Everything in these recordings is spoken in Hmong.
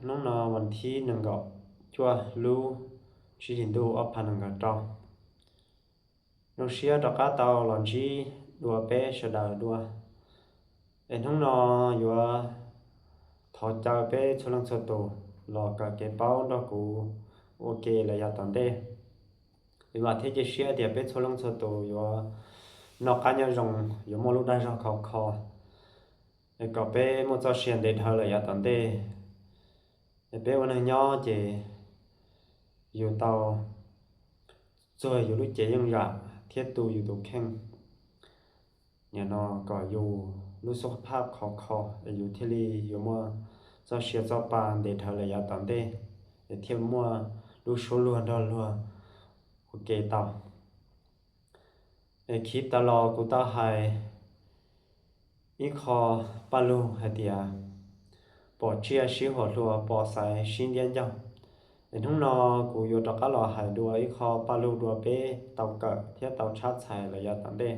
Hnub no vas thib nees nkaum cuaj lub tsib hlis ntuj ob phav nees nkaum rau, zoo siab rov qab tau los ntsib dua peb sawv daws dua. Es hnub no yuav thov caw peb txhua leej txhua tus los kawm kev paub nrog kuv ua ke lawm yav tom ntej. Es vam thiab cia siab tias peb txhua leej txhua tus yuav noj qab nyob zoo, yuav muaj lub dag zog khov kho, es kom peb muaj txoj sia ntev dhawv lawm yav tom ntej. Es peb ua neeg nyob ces yus tau txuag yus lub cev yeej zam thiab tu yus tus kheej. Nim no kom yus lub xub phaj khov kho es yus thiaj li yuav muaj txoj sia txoj pa ntev dhawv lawm yav tom ntej, es thiaj muaj lub suab luag nrog luag ua ke tau. Es khiv tas los kuv tau hais ib qho paj lug hais tias pom tsiaj sib huam hluas, pom xaiv sib ntiab ncauj. Es hnub no kuv yuav rov qab los hais dua ib qho paj lug dua peb tau kawm thiab tau tshab txhais lawm yav tom ntej.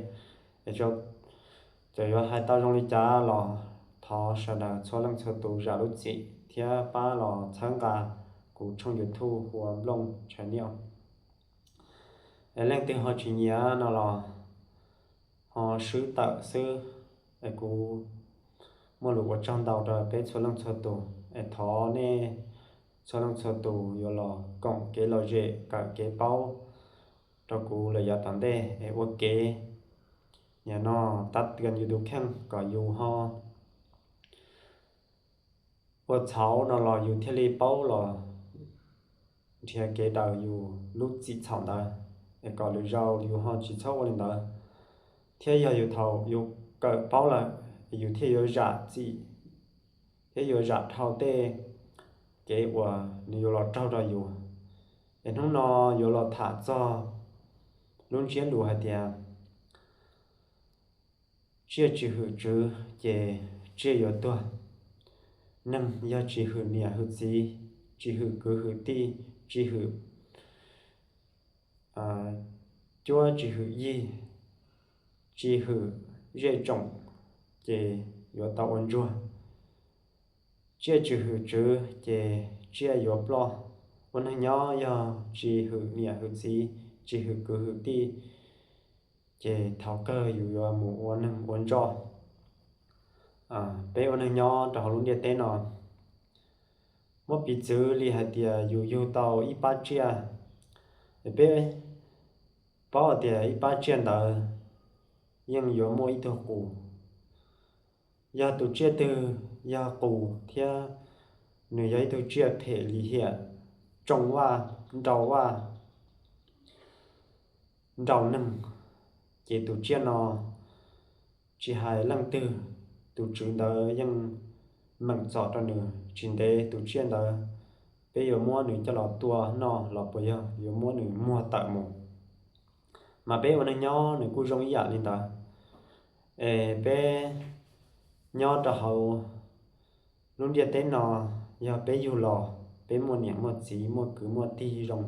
Es txawm yuav hais tau zoo li cas los thov sawv daws txhua leej txhua tus zam lub txim thiab pab los txhawb nqa kuv tshooj YouTube hu ua Nplooj Channel. Es leej twg ho tsis nyiam no los ho swb tawm xwb. Es kuv muaj lus ua tsaug ntau rau peb txhua leej txhua tus, es thov nej txhua leej txhua tus yuav los koom kev lom zem kawm kev paub rau kuv lawm yav tom ntej es ua kev, nim no tab twm yus tus kheej kom yus ho ua txhaum no los yus thiaj li paub los nrhiav kev daws yus lub txim txhaum ntawd, es kom lwm zaus yus ho tsis txhob ua li ntawd. Thiab yog yus thaum yus kawm paub lawm, yus thiaj yuav zam txim thiab yuav zam dhau tej kev uas nws yuav los raug rau yus. Es hnub no yuav los tham txog lub ntsiab lus hais tias tsiaj tsis hwm tswv ces tsiaj yuav tuag. Neeg yog tsis hwm niam hwm txiv, tsis hwm kwv hwm tij, tsis hwm cuab tsis hwm yig, tsis hwm zej tsoom, ces yuav tau ua ntsuag. Tsiaj tsis hwm tswv ces tsiaj yuav ploj. Ua neeg nyob yog tsis hwm niam hwm txiv, tsis hwm kwv hwm tij, ces thaum kawg yus yuav mus ua neeg ua ntsoj. Peb ua neeg nyob rau hauv lub ntiaj teb no, muab piv txwv li hais tias yus yug tau ib pab tsiaj, peb paub tias ib pab tsiaj ntawd yeej yuav muaj ib tug qus. Yog tus tsiaj twg yog qus thiab nws yog ib tug tsiaj phem lim hiam, tsoo vaj, nrau vaj, nrau neeg, ces tus tsiaj no tsis hais leej twg, tus tswv ntawd yeej meem txom rau nws. Tsis ntev tus tsiaj ntawd peb yuav muab nws coj los tua noj los puas yog yuav muab nws muag tawm mus. Mas peb ua neeg nyob nws kuj zoo ib yam li ntawd. Es peb nyob rau hauv lub ntiaj teb no, yog peb yug los peb muaj niam muaj txiv, muaj kwv muaj tij zoo.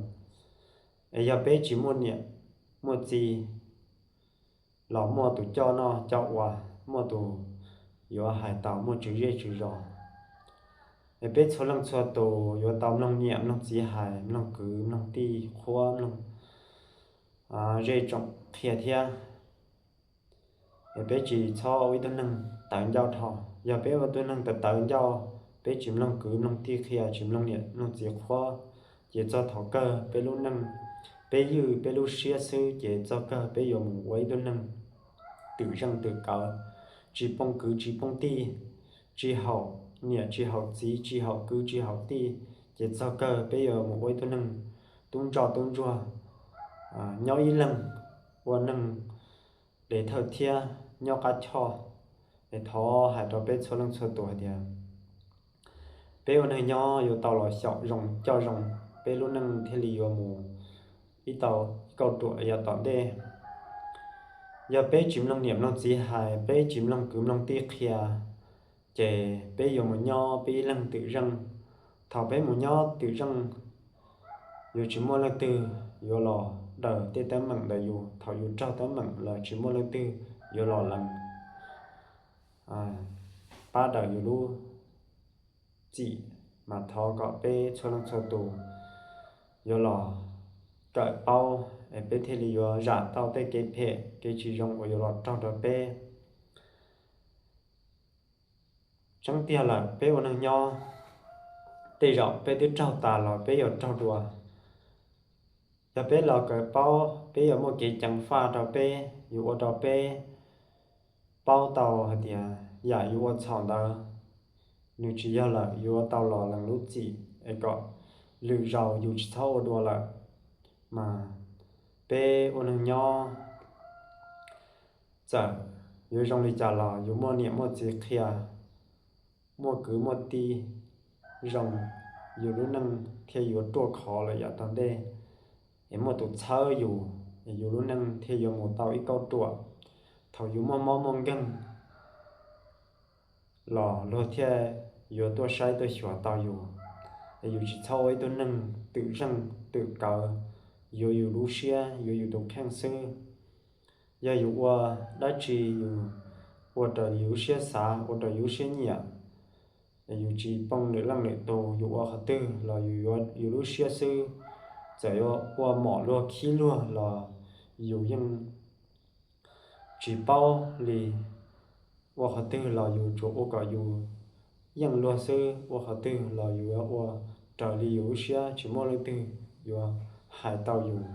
Es yog peb tsis muaj niam muaj txiv los muaj tus coj noj coj ua, muaj tus yuav hais tau, muaj tswv zej tswv zos. Es peb txhua leej txhua tus yuav tau mloog niam mloog txiv hais, mloog kwv mloog tij qhuab, mloog zej tsoom qhia thiab. Es peb tsis txhob ua ib tug neeg tawv ncauj dhau. Yog peb ua tug neeg tawv tawv ncauj, peb tsis mloog kwv mloog tij qhia, tsis mloog niam mloog txiv qhuab, ces txog thaum kawg peb lub neej, peb ywj peb lub siab xwb ces txog kawg peb yuav mus ua ib tug neeg twm zeej twm kawv, tsis poob kwv tsis poob tij, tsis haum niam tsis haum txiv, tsis haum kwv tsis haum tij, ces txog kawg peb yuav mus ua ib tug neeg tub ntsoj tub ntsuag, nyob ib leeg, ua neeg dev thawj thiab nyob qab choj. Es thov hais rau peb txhua leej txhua tus hais tias peb ua neeg nyob yuav tau los xyaum zoo coj zoo, peb lub neej thiaj li yuav mus ib tau kauj ruam yav tom ntej. Yog peb tsis mloog niam mloog txiv hais, peb tsis mloog kwv mloog tij qhia, ces peb yuav mus nyob peb ib leeg twm zeej. Thaum peb mus nyob twm zeej, yuav tsis muaj leej twg yuav los daws tej teeb meem ntawm yus. Thaum yus raug teeb meem los tsis muaj leej twg yuav los lees pab daws yus lub txim. Mas thov kom peb txhua leej txhua tus yuav los kawm paub es peb thiaj li yuav zam tau tej kev phem kev tsis zoo uas yuav los raug rau peb. Tseeb tiag lawm, peb ua neeg nyob, tej zaum peb twb raug tas los peb yuav raug dua. Yog peb los kawm paub, peb yuav muaj kev ceev faj rau peb, yuav ua rau peb paub tau hais tias yam yus ua txhaum ntawd nws tsis yog lawm, yuav tau los lees lub txim es kom lwm zaus yus tsis txhob ua dua lawm. Mas peb ua neeg nyob, txawm yuav zoo li cas los yus muaj niam muaj txiv qhia, muaj kwv muaj tij zoo, yus lub neej thiaj yuav ruaj khov lawm yav tom ntej. Es muaj tus txhawb yus, es yus lub neej thiaj yuav mus tau ib kauj ruam. Thaum yus muaj mob muaj nkeeg los luag thiaj yuav tuaj saib tuaj xyuas tau yus. Es yus tsis txhob ua ib tug neeg twm zeej twm kawv, yuav yus lub siab yuav yus tus kheej xwb. Yog yus ua dab tsi yus ua raws yus lub siab xav, ua raws yus lub siab nyiam, yus tsis poob lwm leej lwm tus, yus ua qhov twg los yus yuav yus lub siab xwb. Txawm yuav ua mom luag khib luag los yus yeej tsis paub li. Ua qhov twg los yus tsuas ua kom yus yeej luag xwb, ua qhov twg los yus yuav ua raws li yus lub siab, tsis muaj leej twg yuav hais tau yus.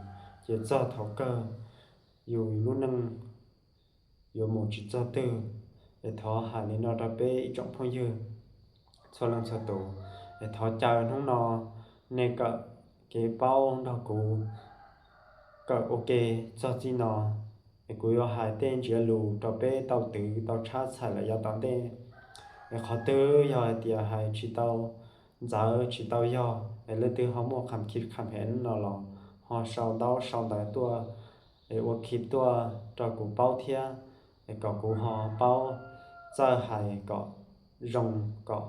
Ces txog thaum kawg yus lub neej yuav mus tsis txog twg. Es thov hais li no rau peb ib tsoom phooj ywg txhua leej txhua tus, es thov caw hnub no nej kawm kev paub nrog kuv kawm ua ke txog txij no. Es kuv yuav hais tej ntsiav lus rau peb tau twv tau tshab txhais lawm yav tom ntej. Es qhov twg yog hais tias hais tsis tau ntxaws tsis tau yog, es leej twg ho muaj qham khib qham hem no los ho sau ntaub sau ntawv tuaj, es ua khib tuaj rau kuv paub thiab, es kom kuv ho paub txawj hais kom zoo, kom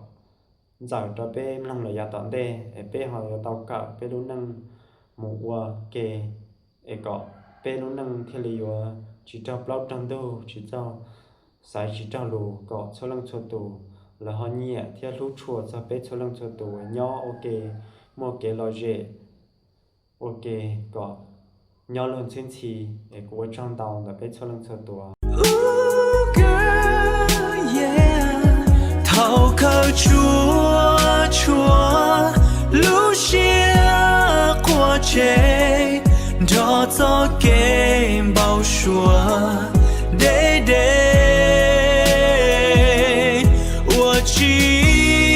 ntxaws rau peb mloog lawm yav tom ntej, es peb ho yuav tau kawm peb lub neej mus ua ke, es kom peb lub neej thiaj li yuav tsis raug plaub raug ntug, tsis raug xaiv tsis raug lus, kom txhua leej txhua tus lawv ho nyiam thiab hlub tshua txog peb txhua leej txhua tus nyob ua ke, muaj kev lom zem ua ke, kom nyob luag ntxhwb ntxhi. Es kuv ua tsaug ntau ntawm peb txhua leej txhua tus. Thaum kawg tsuas tshuav lub siab quaj tseg nrog txoj kev npau suav deb deb, ua tsis